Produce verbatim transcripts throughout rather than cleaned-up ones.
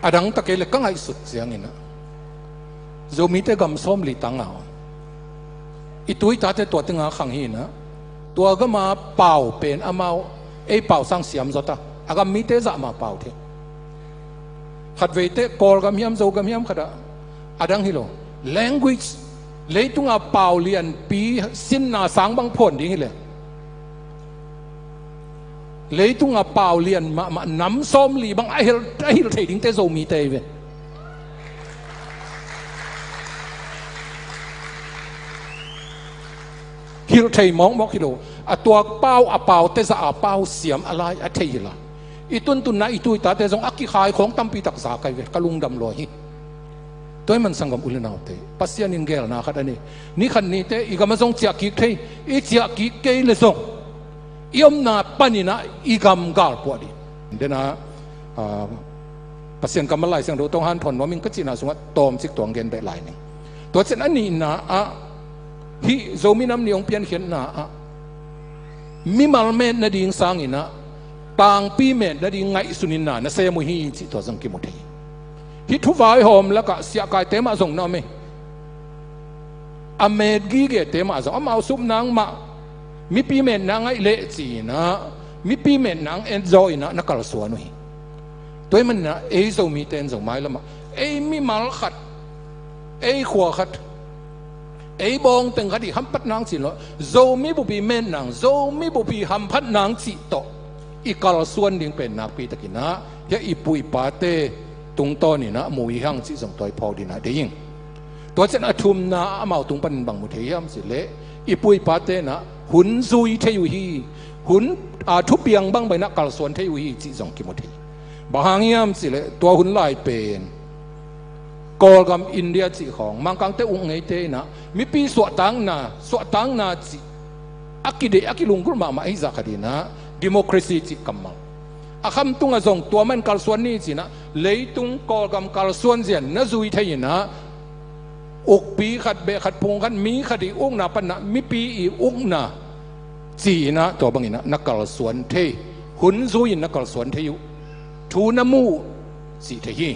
A dang tak kei le ka ngaihsut ciangin ah, Zomite gam sawmli tang a om. I tu i tate tua teng a khang hi in ah, tua gam a pau pen amau, ei pau sang siam zaw ta. A gam mite zah mah pau thei. Khatvei teh Kawlgam hiam, Zogam hiam khat ah, a dang hi lo. Language, leitung a pau lianpi sinna sang bang phuan ding hi leh, leitung a pau lian mahmah nam sawmli bang a hilh, a hilh thei dingte Zomite hi ve. Hilh thei mawkmawk hi lo. A tuak pau, a paute zah a pau siam a lai a thei hi la. I tuntunna i tu i tate zong a kikhai khawng tampi tak za kai ve, ka lungdam lua hi. Tua ahih man sanggam u le naute, Pasian in geelna khat a nei. Ni khat ni teh i gam ah zong ciah kik thei, i ciah kik kei le zong i omna panin ah i gam galpuah ding. Dena, ah, Pasian kammal Lai Siangtho tawh hanthawn nuam ing ka cihna sungah tawmcik tuang gen beh lai ning. Tua ciang a nihna ah, hih Zomi Nam Ni hong piankhiatna ah, mimal met nading sangin ah, tangpi met nading ngaihsun in na na sem uh hi cih tua zong kimu thei. Hih thuvaihawm lakah siahkaite mah zong na om hi. A met gigete mah zong, amau sup nang mah, mipi metna ngaih leh ci-in ah, mipi metna hong etzaw in ah na kalsuan uh hi. Tua ahih manin ah ei Zomite in zong mailam ah, ei mimal khat, ei khua khat, ei bawngteng khat i hamphat nang ci lo, Zomi bupi met nang, Zomi bupi hamphat nang cih tawh i kalsuan ding pen nakpi takin ah, hiah i pu i pate tungtawn in ah mu i hang cih zong tua i phawk ding ah deih ing. Tua ciang a thumna ah amau tung panin bang mu thei hiam cih leh, i pu i pate in ah hun zui thei uh hi, hun, a, thupiang bangbang in ah kalsuan thei uh hi cih zong kimu thei. Bang hang hiam cih leh, tua hun lai pen Kawlgam India cih khawng, Mangkangte uk ngeite in ah mipi suahtakna, suahtakna cih a kideih, a kilunggulh mahmah ahi zah khat in ah, democracy cih kammal a khamtung ah zong tua mah in kalsuan ni ci-in ah, leitung Kawlgam kalsuan zia na zui thei in ah, ukpi khat, beh khat, phung khat, mi khat i ukna panin ah mipi i ukna ci-in ah, tua bangin ah na kalsuan thei, hun zui-in na kalsuan thei uh, thu na mu uh cih thei hi.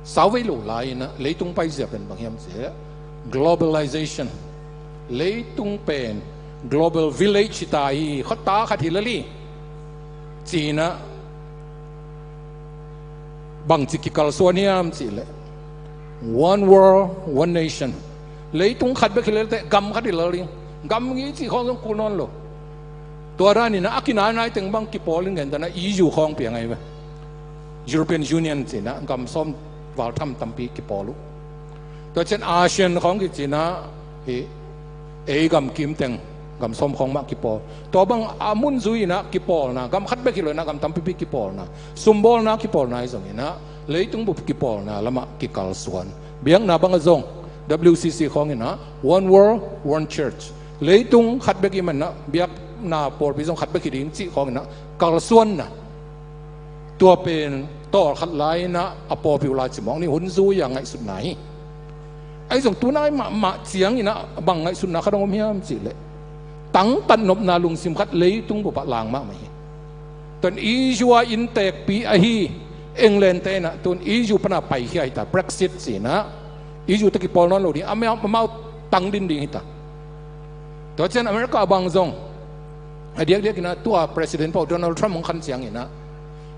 Sauvei lo lai-in ah leitung paizia pen bang hiam cih leh, globalization. Leitung pen global village hi ta hi, khuata khat hi lel hi ci-in ah, bangci kikalsuan hiam cih leh, one world, one nation. Leitung khat bek hi lel teh, gam khat hi lel ding. Gam i cih khawng zong kul nawn lo. Tua danin ah a kinainai teng bang kipawl in, gentehna E U khawng piang ahi ve. European Union ci-in ah gam sawm val tham tampi kipawl uh. Tua ciang ASEAN khawng kici-in ah, hih ei gam kim teng gam sawm khawng mah kipawl. Tua bang a mun zui-in ah kipawlna, gam khat bek hi lo-in ah gam tampipi kipawlna, sumbawlna kipawlna ahi zongin ah, leitung bup kipawlna lamah kikalsuan. Biakna bang ah zong W C C khawngin ah, one world, one church. Leitung khat bek i hih manin ah, biakna pawlpi zong khat bek hi ding cih khawngin ah, kalsuanna. Tua pen tawlkhat lai-in ah a pawlpi uh lai ci mawk ni, hun zui-a ngaihsutna hi. Ahi zong tu nai mahmah ciangin ah bang ngaihsutna khat hong om hiam cih leh, tangtat nopna lungsim khat leitung bup ah lang mahmah hi. Tua in E U a innteekpi ahi England te in ah tu in E U pan a paikhia hi ta, Brexit ci-in ah, E U tawh kipawl nawn lo ding, amau, amau tang din ding hi ta. Tua ciang America bang zong a diakdiakin ah, tua President pau Donald Trump hong khan ciangin ah,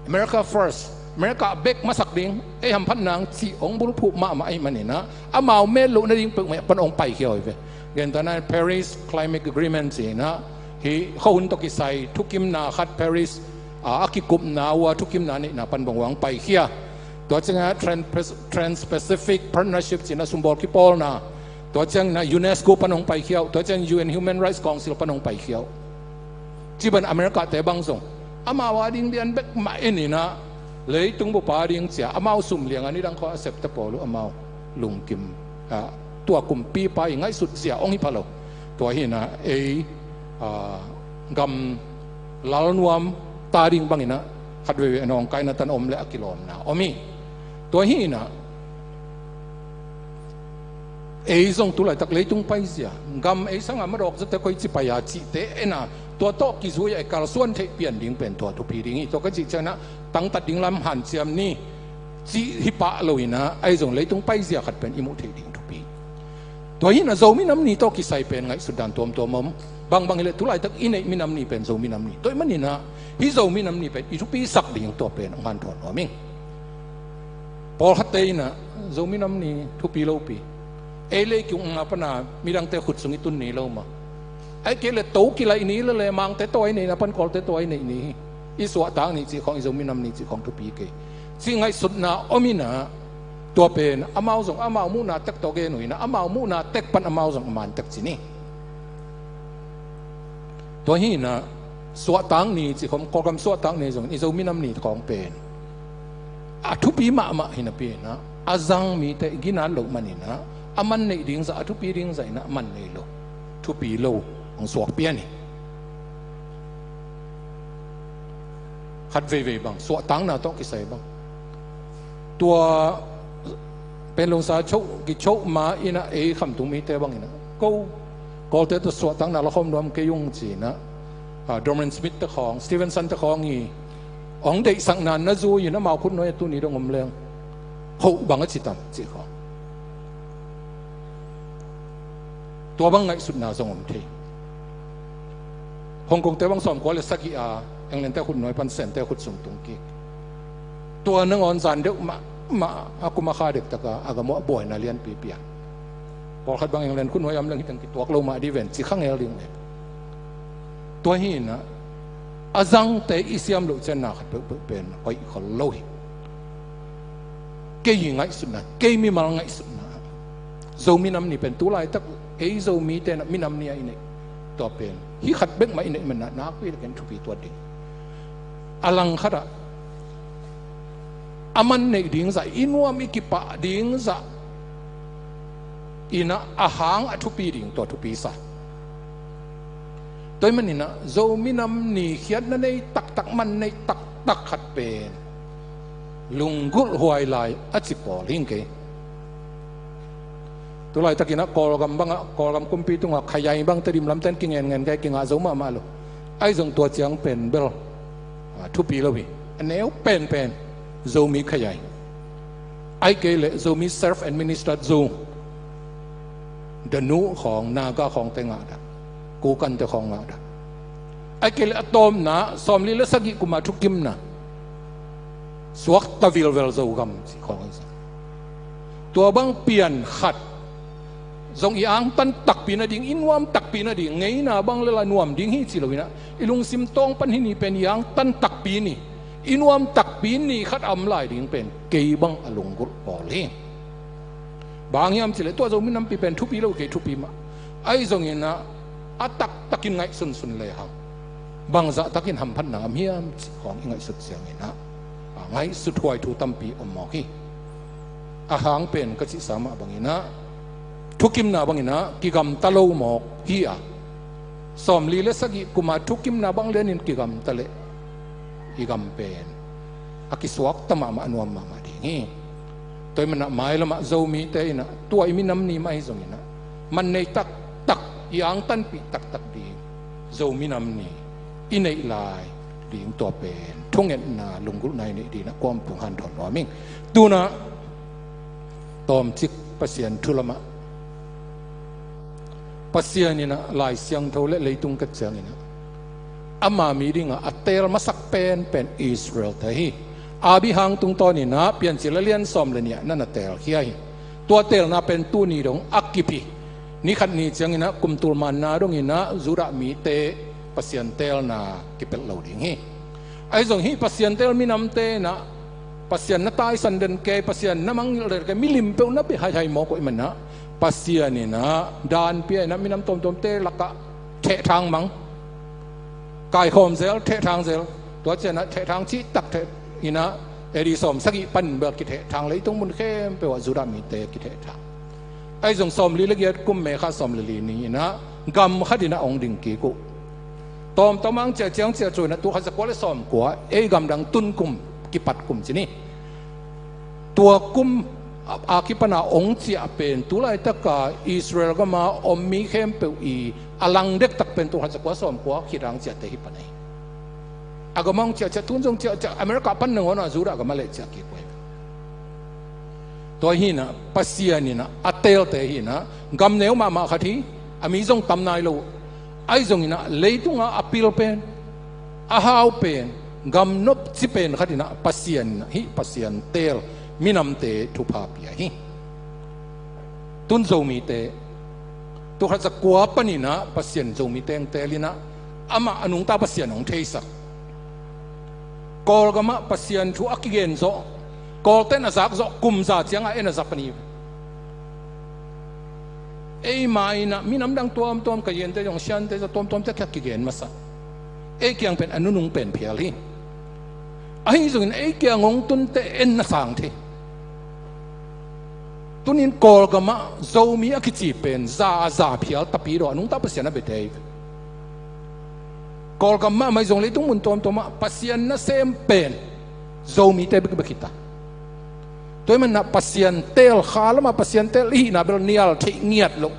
America first, America bek masak ding, ei hamphat nang cih hong bulphuh mahmah ahih manin ah, amau met loh nading peuhmah pan hong paikhia uh hi ve. Gentehna Paris Climate Agreement ci-in ah, hih khuahun tawh kisai thukimna khat, Paris, a, a kikupna uh a thukimna neihna pan bang uh hong paikhia. Tua ciangin ah Trans-, Trans-Pacific Partnership ci-in ah sumbawl kipawlna. Tua ciangin ah UNESCO pan hong paikhia uh. Tua ciangin U N Human Rights Council pan hong paikhia uh. Ci bang America te bang zong amau a ding lian bek mah en in ah, leitung bup a ding ci-a amau sum liang a nidang khawng a septe pawl uh amau lungkim, ah, tua kumpipa i ngaihsut zia hong hi pha lo. Tua hi-in ah ei, ah, gam lalnuam ta ding bangin ah khat veivei nawngkaina tan om leh a kilawmna om hi. Tua hi-in ah ei zong tu laitak leitung paizia, gam ei sangin a madawk zawte koici pai a cihte en a, tua tawh kizui-a i kalsuan theih pian ding pen tua thupi ding hi. Tua ka cih ciangin ah tangtat ding lam hanciam ni, cih hi pah lo in ah, ahi zong leitung paizia khat pen i muh theih ding thupi. Tua hi in ah Zomi Nam Ni tawh kisai pen ngaihsut dan tuamtuam om. Bangbang hileh tu laitak i neih minam ni pen Zomi Nam Ni. Tua ahih manin ah hih Zomi Nam Ni pen i thupisak ding tua pen hong hanthawn nuam ing. Pawlkhatte in ah Zomi Nam Ni thupi lopi. Ei le i kiung a pana midangte khut sung i tun ni lo mah. Ahih kei leh to kilaih ni le le Mangte tua i neihna pan Kawlte tua i neih ni hi. I suahtak ni cih khawng, i Zomi Nam Ni cih khawng thupi kei, cih ngaihsutna om in ah, tua pen amau zong amau muhna tek tawh gen uh in ah, amau muhna tek pan amau zong a man tek ci ni. Tua hi in ah, suahtak ni cih khawng, Kawlgam suahtak ni zong, i Zomi Nam Ni khawng pen a thupi mahmah hi napi in ah, a zang mite i ginat loh man in ah, a man neih ding zah, a thupi ding zah in ah a man nei lo, thupi lo hong suak pian hi. Khat veivei bang, suahtakna tawh kisai bang. Tua Panglong sa choh, kichoh ma in ah ei Khamtung mite bang in ah, ko Kawlte tawh suahtakna la khawm nuam kei ung ci in ah, ah, Dorman Smith te khawng, Stevenson te khawng i hong deihsakna na zui in ah amau khutnuai ah tuni dong om leng hoh bang a ci tam cih khawng. Tua bang ngaihsutna zong om thei. Hong Kongte bang sawmkua le sagih a Englandte khutnuai pan Siamte khut sung tung kik. Tua nangawn zan deuh mahmah a kum a kha dektak a a gam uah buaina lianpi pia. Pawlkhat bang England khutnuai a om leng hi teng kituak lo mah dih ven ci kha ngel ding ve. Tua hi in ah, a zangte i siam loh ciangin na khat peuhpeuh pen hoih khol lo hi. Kei i ngaihsutna, kei mimal ngaihsutna, Zomi Nam Ni pen tu laitak ei Zomite in ah minam ni a i neih, tua pen hih khat bek mah i neih man ah nakpi takin thupi tuat ding. A langkhat ah a man neih ding zah, i nuam i kipah ding zah in ah a hang a thupi ding tua thupi sa. Tua ahih manin ah Zomi Nam Ni khiatna nei taktak, man neih taktak khat pen lunggulh huai lai a ci pawl hi ing kei. Tu laitakin ah Kawlgam bangah, Kawlgam kumpi tungah khayai bang Tedim lamte in kingenngen kei, kingah zo mahmah lo. Ahi zong tua ciang pen bel, ah, thupi lo hi. A neu penpen Zomi khayai. Ahih kei leh Zomi self-administered zone, Danu khawng, Naga khawngte ngah dah, Kokante khawng ngah dah. Ahih kei leh a tawpna, sawmli le sagih kum a thukimna, suakta vilvel Zogam cih khawng hi sa. Tua bang pian khat zong i angtan takpi nading, i nuam takpi nading, ngeina bang le la nuam ding hi ci lo in ah, i lungsim tawng pan hih ni pen i angtan takpi ni, i nuam takpi ni khat a om lai ding pen kei bang a lunggulh pawl hi. Bang hiam cih leh tua Zomi Nampi pen thupi lo kei, thupi mah. Ahi zongin ah, a taktakin ngaihsunsun lehang bangzah takin hamphatna om hiam cih khawng i ngaihsut ciangin ah, a, ngaihsut huai thu tampi om mawk hi. A hang pen ka cihsa mah bangin ah, thukimna bangin ah kigamta lo mawk hi a, sawmli le sagih kum a thukimna bang lianin kigamta leh i gam pen a kisuakta mahmah, a nuam mahmah ding hi. Tua ahih manin ah mailamah Zomite in ah tua i minam ni mah hi zongin ah, man nei taktak, i angtanpih taktak ding Zomi Nam Ni i neih lai ding tua pen thungetna, lunggulhna i neih ding in ah kua om tung hanthawn nuam ing. Tu-in ah tawmcik Pasian thu lamah, Pasian in ah Lai Siangtho le leitung kat ciangin ah ama mi dingah a teel masak penpen Israelte hi. Abraham tungtawnin ah Piancil a lian sawm le nih ah na na teelkhia hi. Tua teelna pen tuni dong a kip hi. Ni khat ni ciangin ah kum tul manna dongin ah Judah mite Pasian teelna kipelh lo ding hi. Ahi zong hih Pasian teel minamte in ah Pasian na taisan den kei, Pasian na mangngilh den kei, milim peuh na bia haihai mawk uh ahih manin ah, Pasian in ah dan pia in ah minam tuamtuamte lakah thehthang mang, kaikhawm zel, thehthang zel. Tua ciangin ah thehthang cihtak theh in ah, A D sawm sagih panin bel kithehthang, leitung mun khempeuh ah Judah mite kithehthang. Ahi zong sawmli le giat kum May kha sawm le li ni-in ah gam khat in ah hong ding kik uh. Tawmtawm hong ciah ciang ciah cuin ah tul khat za kua le sawm kua, ei gamdang tun kum, kipat kum ci ni. Tua kum a, a kipan a hong ciah pen tu laitaka Israel gama om mi khempeuh i a lang dektak pen tul khat za kua sawm kua khit hong ciahte hi pan ahi. A gam ah hong ciahciah, tun zong ciahciah, America pan nangawn ah Judah gam ah leh ciah kik uh hi. Tua hi inah Pasian inah a teelte hi inah gam neu mahmah khat hi. A mi zong tam nai lo uh. Ahi zong inah leitung ah a pil pen, a hau pen, gam nopci pen khat inah Pasian inah hih Pasian teel minamte thupha pia hi. Tun Zomite, tul khat za kua pan inah Pasian Zomite hong teel inah amah a nungta Pasian hong theisak. Kawlgam ah Pasian thu a kigen zawh, Kawlte'n a zak zawh kum za ciang a en a za pan hi. Eima inah minam dang tuamtuam, Kayente zong, Siante zong, tuamtuamte kiang kigen masa. Ei kiang pen a nunung pen phial hi. Ahi zongin ei kiang hong tunte en na sang thei. Tunin Kawlgam ah Zomi a kici pen za a za phial tapi daw a nungta Pasian a biate hi. Kawlgam mahmah hi zong leitung mun tuamtuam ah Pasian nasem pen Zomite bekbek hi ta. Tua ahih manin ah Pasian teel, kha lam ah Pasian teel i hihna bel nial theih ngiat loh.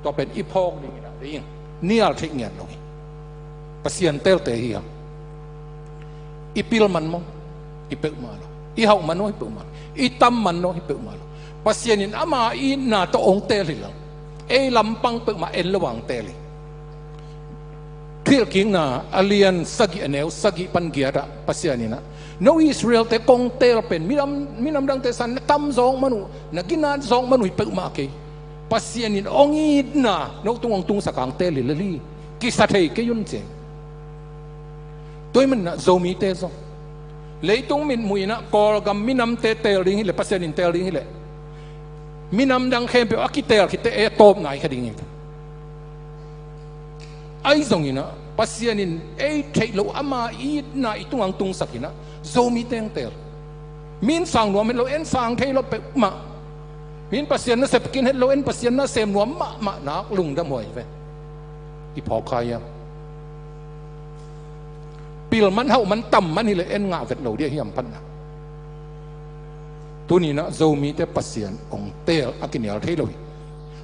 Tua pen i phawk ding inah ding, nial theih ngiat loh hi. Pasian teelte hi hang. I pil man maw? Hi peuhmah lo. I hauh man maw? Hi peuhmah lo. I tam man maw? Hi peuhmah lo. Pasian in ama itna tawh hong teel hi lo. Ei lampang peuhmah en lo a hong teel hi. Thuhilhkikna a lian sagih, a neu sagih pan giat ah Pasian inah, no Israelte kong teel pen minam, minam dangte san na tam zawk man uh, na ginat zawk man uh hi peuhmah kei. Pasian in hong itna no tung hong tungsak a hong teel hi lel hi. Kisa thei kei un ci. Tua ahih manin ah Zomite zong leitung mitmuh inah Kawlgam minamte teel ding hileh, Pasian in teel ding hileh, minam dang khempeuh a kiteel khitte ei a tawp nai kha ding hi. Ahi zongin ah Pasian in ei theih loh ama itna i tungah hong tungsak inah Zomite hong teel. Min sang nuam het lo, en sang thei lo peuhmah. Min Pasian nasep kin het lo, en Pasian nasem nuam mahmah nak lungdam huai ve. I phawk kha hiam? Pil man, hauh man, tam man hileh en ngah vet lo dia hiam phatna. Tuni inah Zomite Pasian hong teel a kinial thei lo hi.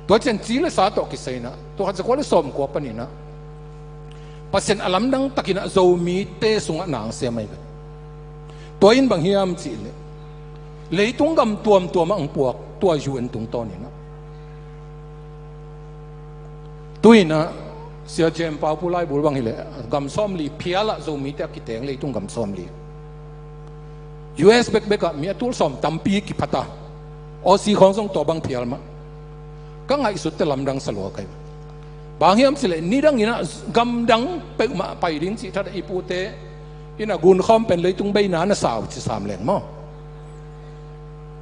Tua ciang ci le sa tawh kisai inah tul khat za kua le sawm kua pan inah Pasian a lamdang tak inah Zomite sungah na hong sem ahi ve. Tua in bang hiam cihleh, leitung gam tuamtuam ah hong puak tua U N tungtawn inah. Tu inah Sia Jem Pau Pu Lai Bul bang hileh gam sawmli phial ah Zomite a kiteng, leitung gam sawmli. U S bekbek ah mi a tul sawm tampi kiphat a, Aussie khawng zong tua bang phial mah. Ka ngaihsutte lamdang sa lua kei. Bang hiam cihleh nidang inah gamdang peuhmah pai ding cih thadah i pute inah gunkhawm pen leitung beina na sa uh ci sam leng maw.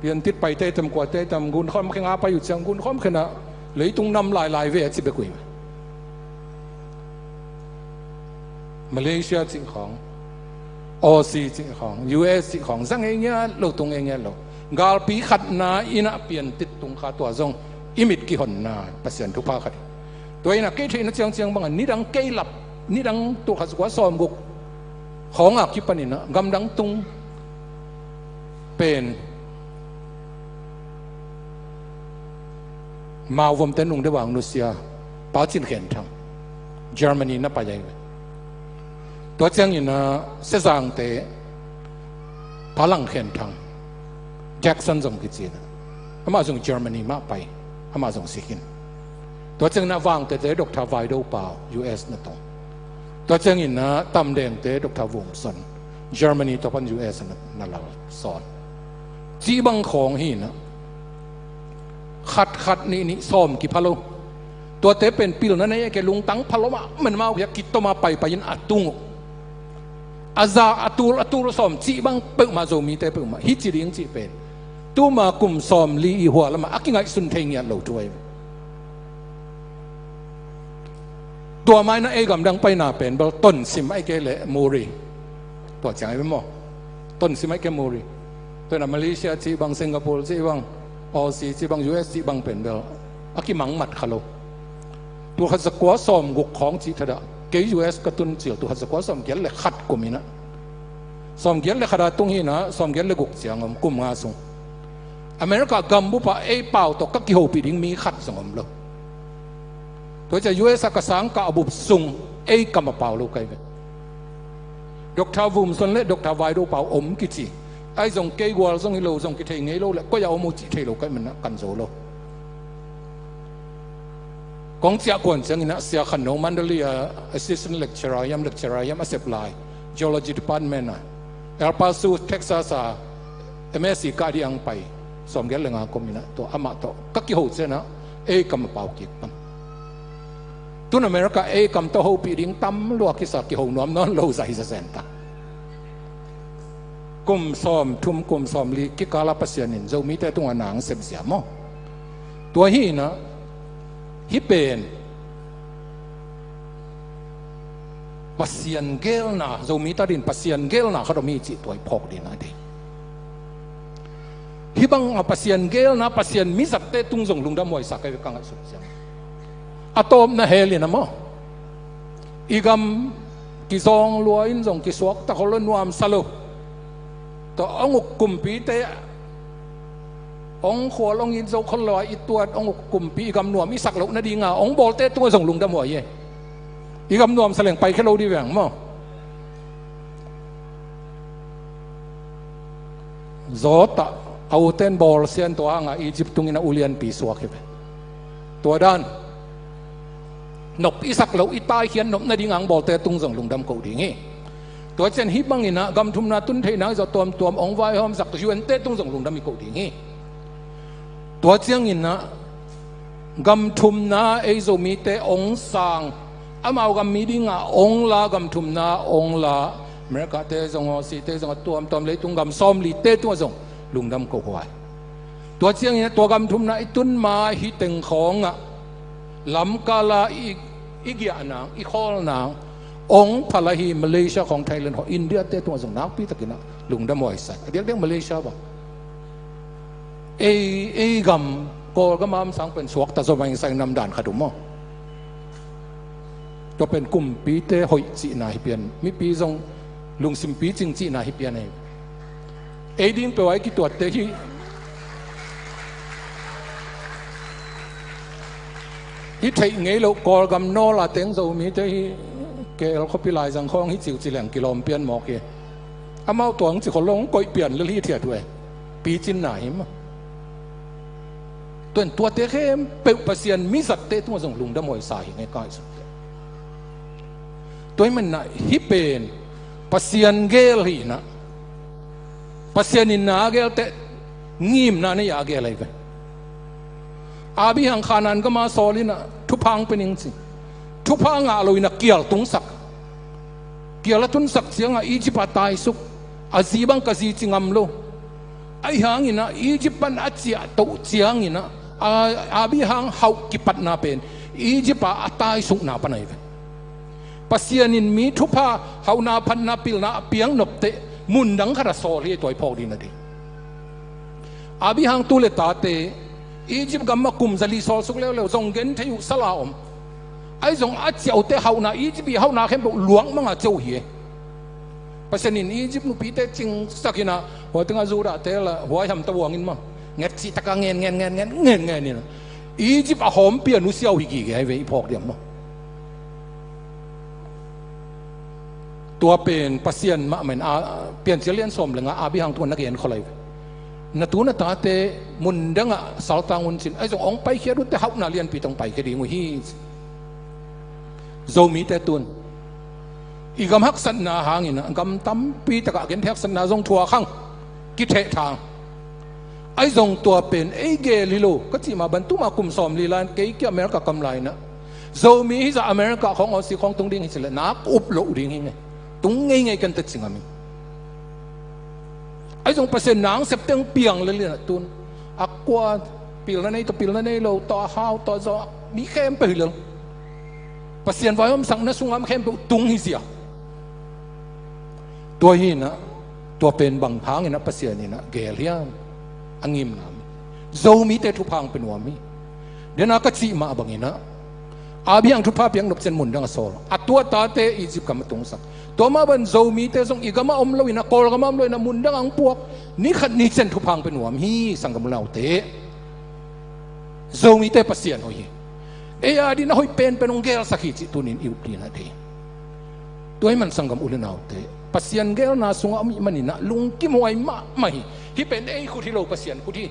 Piantit paite tam, kuate tam, gunkhawm khenga pai uh ciang gunkhawm khenah leitung nam lailai ve a ci bek uh hi. Malaysia cih khawng, Aussie cih khawng, U S cih khawng, za ngei ngiat lo, tung ngei ngiat lo. Galpi khatna inah piantit tung kha, tua zong i mit kihonna Pasian thupha khat hi. Tua inah kei theihna ciangciang bangah nidang kei lap, nidang tul khat za kua sawm guk khawng a kipan inah gamdang tung pen Mauvam te nung deuh a hong nusia Pa Cin Khen Thang, Germany na pai ahi ve. Tua ciangin ah Sezang te Pa Lang Khen Thang, Jackson zong kici inah, amah zong Germany mah pai, amah zong si khin. Tua ciangin ah Vangte te Doctor Vai Do Pau, U S na tong. Tua ciangin ah Tamdeng te Doctor Vum Son, Germany tua pan U S na, na lal sawn. Cih bang khawng hi inah khat khat nih nih sawm kipha lo. Tuate pen pilna nei a kei, lungtang pha lo mahmah, amau kiang kitom a paipai in a tung uh. A za, a tul, a tul sawm cih bang peuhmah, Zomite peuhmah hi ci ding cih pen tuma kum sawmli i hua lamah a kingaihsun thei ngiat lo thu ahi. Tua mai na ei gamdang paina pen bel Tonsim ahih kei leh Muri. Tua ciang ahi maw? Tonsim ahih kei Muri. Tua inah Malaysia cih bang, Singapore cih bang, Aussie cih bang, U S cih bang pen bel a kimangmat kha lo. Tul khat za kua sawm guk khawng cih thadah kei U S ka tun cil tul khat za kua sawm giat le khat kum inah, sawm giat le khat a tung hi inah sawm giat le guk ciang om, kum nga sung. America gambup ah ei pau tawh ka kihopih ding mi khat zong om lo. Tua ciang U S a ka sang ka a bup sung ei kam a pau lo kai ve. Doctor Vum Suan le Doctor Vai Do Pau om kici. Ahi zong kei gual zong hi lo, zong kithei ngei lo le, koi a om uh cih thei lo ka hih manin ah kan zo lo. Kong ciah kuan ciangin ah Sia Khan No, Mandalay a assistant lecturer hiam, lecturer hiam a sep lai, Geology Department a, El Paso, Texas a M S C kah ding a hong pai, sawmgiat le nga kum in ah, tua amah tawh ka kiho ciangin ah ei kam a pau kik pan. Tun America ei kam tawh hopih ding tam lua kisa, kiho nuam nawn lo zai zazen ta. Kum sawmthum, kum sawmli kikal ah Pasian in Zomite tungah na hong sep zia maw. Tua hi in ah, hih pen Pasian geelna, Zomite adingin Pasian geelna khat om hi cih tua i phawk ding a deih. Hih bang a Pasian geelna, Pasian mizatte tung zong lungdam huai sa ka hi ve, ka ngaihsut ciang. A tawpna hell in ah maw, i gam kizawng lua in zong kisuakta khol lo, nuamsa lo. Tua hong uk kumpite, hong khual hong it zo khol lo a i tuat, hong uk kumpi, i gam nuam i sak loh nading a hong bawlte tungah zong lungdam huai hi. I gam nuamsa leng paikhia lo ding veng maw. Zawt ah a uten bawlsia in, tua hang a Egypt tung in ah ulianpi suak hi ve. Tua dan, nop i sak loh, i taikhiat nop nading a hong bawlte tung zong lungdam ko ding hi. Tua ciang hih bang in ah gam thumna tun theih nang i zawh tuamtuam hong vaihawmsak U N te tung zong lungdam i ko ding hi. Tua ciangin ah gam thumna, ei Zomite hong sang, amau gam mi ding a hong la, gam thumna hong la America te zong, Aussie te zong, a tuamtuam leitung gam sawmli te tungah zong lungdam ko huai. Tua ciangin ah tua gam thumna i tun ma, hih teng khawng ah lamkal a i, i giah nang, i khawl nang hong phal ahi Malaysia khawng, Thailand khawng, India te tungah zong nakpi takin ah lungdam huai sa. A diakdiak Malaysia bang, ei, ei gam, Kawlgam a om sang pen suakta zaw mah ing sa ing, nam dan khat uh maw. Tua pen kumpite hoih cihna hi pian, mipi zong lungsim picing cihna hi pian hi. Ei ding peuh a i kituatte hi. I theih ngei loh Kawlgam nawl a teng Zomite hi, K L khuapi laizang khawng hi ciuci leng kilawm pian mawk hi. Amau tua hong ci khol lo, hong koih pian lel hi thiat uh e. Picinna hi maw. Tua in tuate khempeuh Pasian mizatte tungah zong lungdam huai sa hi ngei, ka ngaihsut. Tua ahih manin ah hih pen Pasian geel hi in ah, Pasian in na a geel teh ngimna nei a geel ahi ve. Abraham Kanaan gam a sawl in ah thupha hong pia ning ci. Thupha ngah lo in ah kial tungsak. Kial a tunsak ciang ah Egypt ah taisuk. A zi bang ka zi ci ngam lo. Ahi hangin ah Egypt pan a ciah toh ciangin ah, a, Abraham hauh kipatna pen Egypt ah a taisukna pan ahi ve. Pasian in mi thupha, hauhna, phatna, pilna a piak nop teh mundang khat ah sawl hi, tua i phawk ding a deih. Abraham tu le tate Egypt gam ah kum zali sawlsuk leuleu, zong genthei uh sal a om. Ahi zong a ciah uh teh hauhna, Egypt i hauhna khempeuh luang mang a ciah uh hi e. Pasian in Egypt nupite cingsak in ah, hua teng ah Judah te lah huai hamtang uh hang in maw, nget cihtak a ngen ngen ngen ngen ngen ngen in ah, Egypt a hawmpi a nusia uh hi gige ahi ve, i phawk diam maw. Tua pen Pasian mahmah in, a, Piancil lian sawm le nga, Abraham tungah na gen khol ahi ve. Na tu na tate mundang ah saltang un cin, ahi zong hong paikhiat uh teh hauhna lianpi tawh hong paikhia ding uh hi. Zomite tun i gam haksatna hangin ah gam tampi takah genthei haksatna zong thuak hang, kithehthang. Ahi zong tua pen ei geel hi lo ka cih mah bang, tuma kum sawmli lai-in kei kia America kam lai-in ah Zomi hizah America khawng, Aussie khawng tung ding hi cileh nak up loh ding hi ngei. Tung ngeingei kan teh ci ngam hi. Ahi zong Pasian na hong sep teng piang lel in ah tun a kua, pilna nei tawh pilna nei lo tawh, a hau tawh zaw, mi khempeuh hi lel. Pasian vaihawmsakna sungah khempeuh tung hi zia. Tua hi in ah, tua pen bang hangin ah Pasian in ah geel hiam? A ngimna mi, Zomite thupha hong pia nuam hi. Dena ka cih mah bangin ah Abraham thupha piak nop ciang mundang a sawl, a tu a tate Egypt gam a tungsak. Tua mah bang Zomite zong i gam a om lo in ah, Kawlgam a om lo in ah mundang a hong puak, ni khat ni ciang thupha hong pia nuam hi, sanggam u le naute. Zomite Pasian hoih hi. Ei a dingin a hoih penpen hong geelsak hi cih tuni-in i up ding a deih. Tua ahih manin sanggam u le naute, Pasian geelna sungah om ih maninah lungkimhuai mahmah hi. Hih pen ei khut hi lo, Pasian khut hi.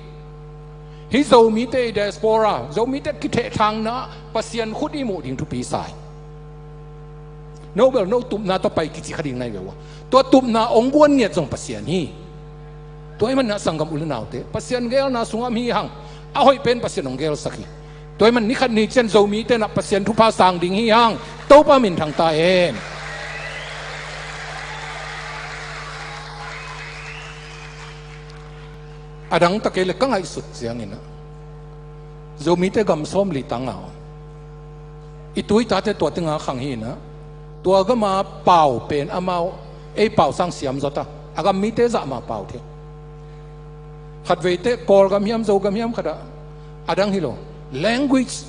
Hih Zomite i diaspora, Zomite kithehthangna Pasian khut i muh ding thupi sa hi. No bel no tupna tawh pai kici kha ding nai ve ua. Tua tupna ong guan ngiat zong Pasian hi. Tua ih maninah sanggam u le naute, Pasian geelna sungah om hi hang. A hoih pen Pasian ong geelsak hi. Tua ih man ni khat ni ciang Zomite nah Pasian thupha sang ding hi hang. Topa minthang ta hen. A dang ta kei le ka ngaihsut cianginah Zomite gam sawmli tanga om. I tu i tate tua tenga khang hinah tua gama pau pen amau ei pau sang siam zawta a gam mite zahma pau thei. Khatveite Kawlgam hiam Zogam hiam khatah a dang hi lo. Language,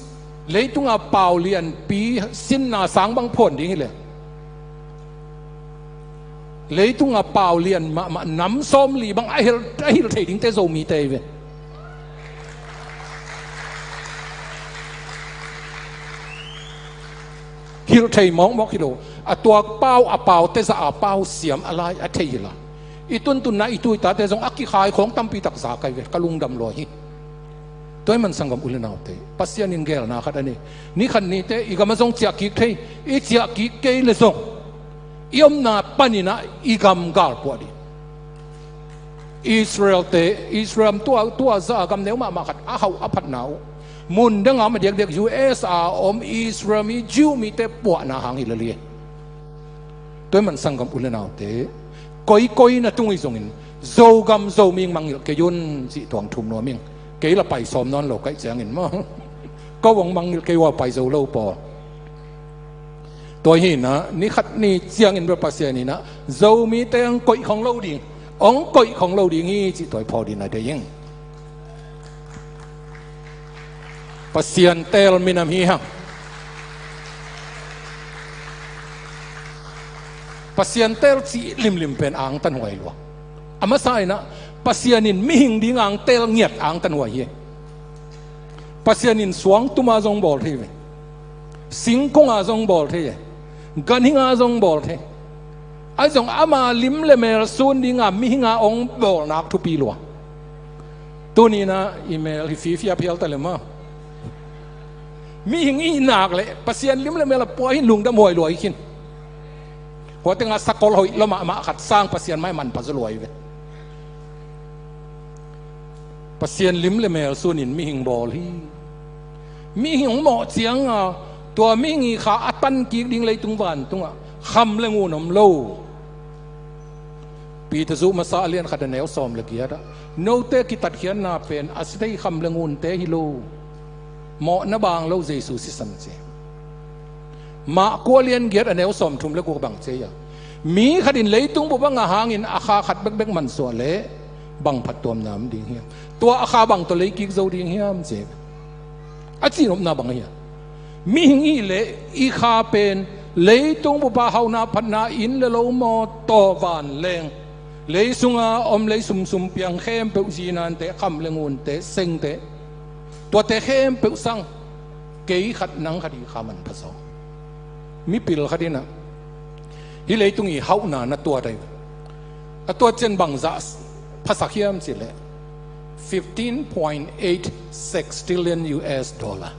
leitunga pau lianpi sinna sang bang phuan ding hileh leitunga pau lian mahmah nam sawmli bang a hilh, a hilh thei dingte Zomite hi ve. Hilh thei mawkmawk hi lo. A tuak pau, a paute zah a pau siam a lai a thei hi la. I tuntunna i tu i tate zong a kikhai khawng tampi tak za kai ve, ka lungdam lua hi. Tua ih man sanggam u le naute, Pasian in geelna khat a nei. Ni khat nite i gam ah zong ciah kik thei. I ciah kik kei le zong i omna paninah i gam galpuah ding. Israelte, Israel tua, tua zah a gam neu mahmah khat a hauh a phatna uh mun danga om a diakdiak U S a om Israel mi Jew mite puahna hang hi lel hi. Tua ih man sanggam u le naute, koikoi na tung ih zongin Zogam Zoming mangngilh kei un cih tuang thum nuam ing. Kei la pai sawm nawn lo kaih ciangin maw. Ko ong mangngilh kei ua pai zo lo paw. Tua hinah ni khat ni ciangin bel Pasian inah Zomite ong koih khong lo ding, ong koih khong lo ding hi cih tua ih phaw ding a deih ing. Pasian teel minam hi hang. Pasian teel cih limlim pen angtanhuai lua. A masa inah Pasian in mihing ding ang teel ngiat angtanhuai hi. Pasian in suangtuma zong bawl thei ve. Singkunga zong bawl thei e. Ganhinga zong bawl thei. Ahi zong ama lim le mel sun dinga mihinga ong bawlnak thupi lua. Tuninah i mel hi fifia phial ta le maw. Mihing ih nak le Pasian lim le mel a pua hin lungdam huai lua hi khin. Hua tengah sakol hoih lua mahmah khat sang Pasian mai manpha zaw lua hi ve. Pasian lim le mel sunin mihing bawl hi. Mihing mawh cianga tua mihing i kha a tan kik ding leitung vantungah kham le ngun om lo. Peter zuh masa a lian khat a neu sawm le giatah note kitatkhiatna pen a si thei kham le ngunte hi lo. Mawhna bang lo Jesu sisan ci. Mah kua lian giat a neu sawm thum le guk bang ci a, mi khatin leitung bup a ngah hangin a kha khat bekbek mansuah leh bang phattuamna om ding hiam? Tua a kha bang tawh leikik zo ding hiam ci. A cihnopna bang hiam? Mihing ih leh i kha pen leitung bupa hauhna phatna inn le lo mawtaw vanleng, leisunga om lei sumsum piang khempeuh, zinante, kham le ngunte, sengte, tuate khempeuh sang kei khat nang khat i kha manpha zaw. Mipil khat inah hih leitung i hauhna na tuat ahi. A tuat cian bangzah phasak hiam cileh fifteen point eight sextillion U S dollar.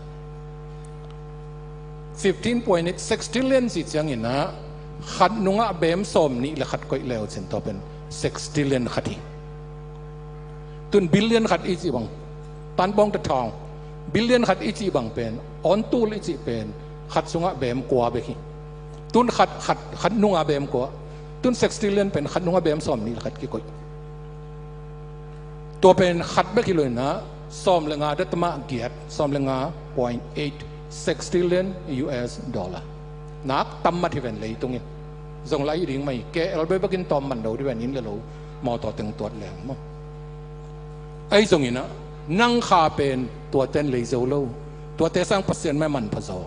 Fifteen point eight sextillion cih cianginah khat nungah bem sawm nih le khat koih leu cin tua pen sextillion khat hi. Tun billion khat i cih bang, tanpawng ta thawng, billion khat i cih bang pen, awntul i cih pen khat sungah bem kua bek hi. Tun khat, khat, khat nungah bem kua. Tun sextillion pen khat nungah bem sawm nih le khat kikoih. Tua pen khat bek hi lo inah sawm le nga datama giat, sawm le nga point eight sextillion U S dollar. Nak tam mat hi ven leitung in. Zong lai ding mai ke el bek in tawm man lo dih ven, inn le lo mawtaw teng tuat leng maw. Ahi zonginah nang kha pen tuaten lei zo lo. Tuate sang Pasian mai manpha zaw.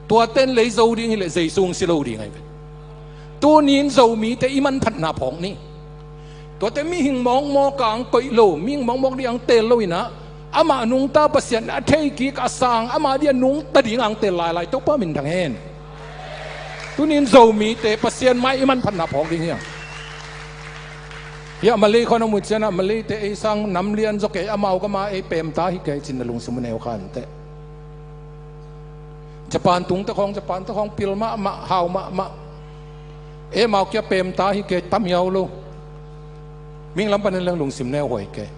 Tuaten lei zo ding hileh Jesu hong si lo ding ahi ven. Tunin Zomite i manphatna phawk ni. Tuate mihing mawkmawk ang koih lo, mihing mawkmawk dih ang teel lo inah amah nungta Pasian a theikik a sang, amah dih a nungta ding ang teel lailai Topa minthang hen. Tunin Zomite Pasian mai i manphatna phawk ding hi hang. Hiah Malay khawng a muh ciangin ah Malayte ei sang nam lian zaw kei, amau gam ah ei pemta hi kei ci-in na lungsim uh neu kha inteh. Japan tungte khawng, Japante khawng pil mahmah, hau mahmah. Ei amau kia pemta hi kei, tam hiau lo. Mihing lam panin leng lungsim neu huai kei.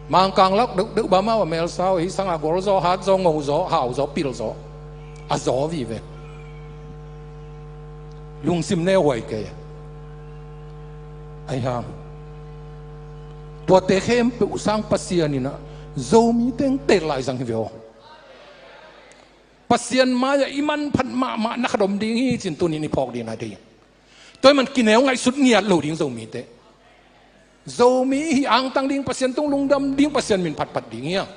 Mangkang lak deuhdeuh bang amau a mel sa uh, hih sang a gol zaw, hat zaw, ngo zaw, hau zaw, pil zaw. A zaw vive. Lungsim neu huai kei. Ahi hang, tuate khempeuh sang Pasian in ah Zomi teng tel lai zang hi ve aw. Pasian mai-ah i manphat mahmah na khat om ding hi ci-in tunin i phawk ding a deih. Tua ahih man kineu ngaihsut ngiat lo ding Zomite. Zomi i hih angtang ding, Pasian tung lungdam ding, Pasian min phatphat ding hi hang.